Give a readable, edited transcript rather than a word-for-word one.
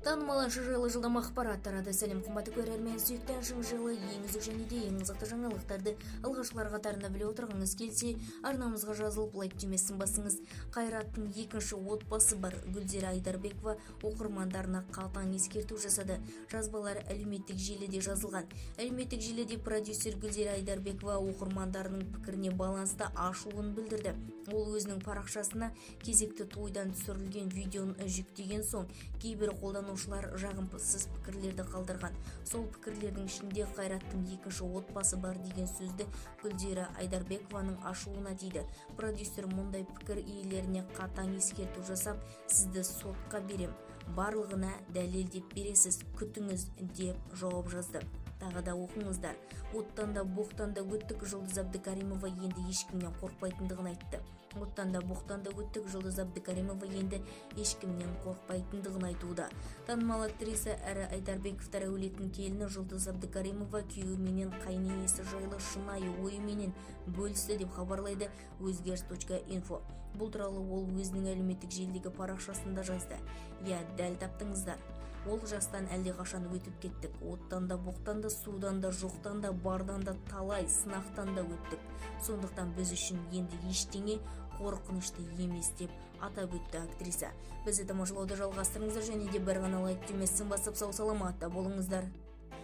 Танымал әнші жайлы жылдам ақпарат тарады. Сәлем, қымбатты көрермен! Сүйікті әншің жайлы ең үздік және де ең қызықты жаңалықтарды алғашқылар қатарында біле отырғыңыз келсе, арнамызға жазылып, лайк түймесін басыңыз. Қайраттың екінші отбасы бар. Гүлзира Айдарбекова оқырмандарына қатаң ескерту жасады. Жазбалар әлеуметтік желіде жазылған. Әлеуметтік желіде продюсер Гүлзира Айдарбекова оқырмандарының пікіріне байланысты ашуын білдірді. Ол өзінің парақшасына кезекті тойдан түсірілген видеоны жүктеген соң, кейбір қолданушылар жағымсыз пікірлерді қалдырған. Сол пікірлердің ішінде «Қайраттың екінші отбасы бар» деген сөзді Гүлзира Айдарбекованың ашуына тиді. Продюсер мұндай пікір иелеріне қатаң ескерту жасап, «Сізді сотқа берем, барлығына дәлелдеп бересіз, күтіңіз», – деп жауап жазды. Тағы да оқыңыздар: Оттан да, боқтан да өттік. Жұлдыз Әбдікәрімова енді ешкімнен қорықпайтындығын айтты. Оттан да, боқтан да өттік. Жұлдыз Әбдікәрімова енді ешкімнен қорықпайтындығын айтуда. Танымал актриса әрі Айдарбековтар әулетінің келіні Жұлдыз Әбдікәрімова күйеуі менен қайыненесі жайлы шынайы ойыменен бөлісті, деп хабарлайды өзгеріс.инфо. Бұл туралы ол өзінің әлеуметтік желідегі парақшасында жазды. Иә, дәл таптыңыздар, ол жастан әлдеқашан өтіп кеттік. Оттан да, боқтан да, судан да, жоқтан да, бардан да, талай сынақтан да өттік. Сондықтан біз үшін енді ештеңе қорқынышты емес, деп атап өтті актриса. Бізді тамашалауды жалғастырыңыздар және де бір ғана лайк түймесін басып, сау саламатта болыңыздар.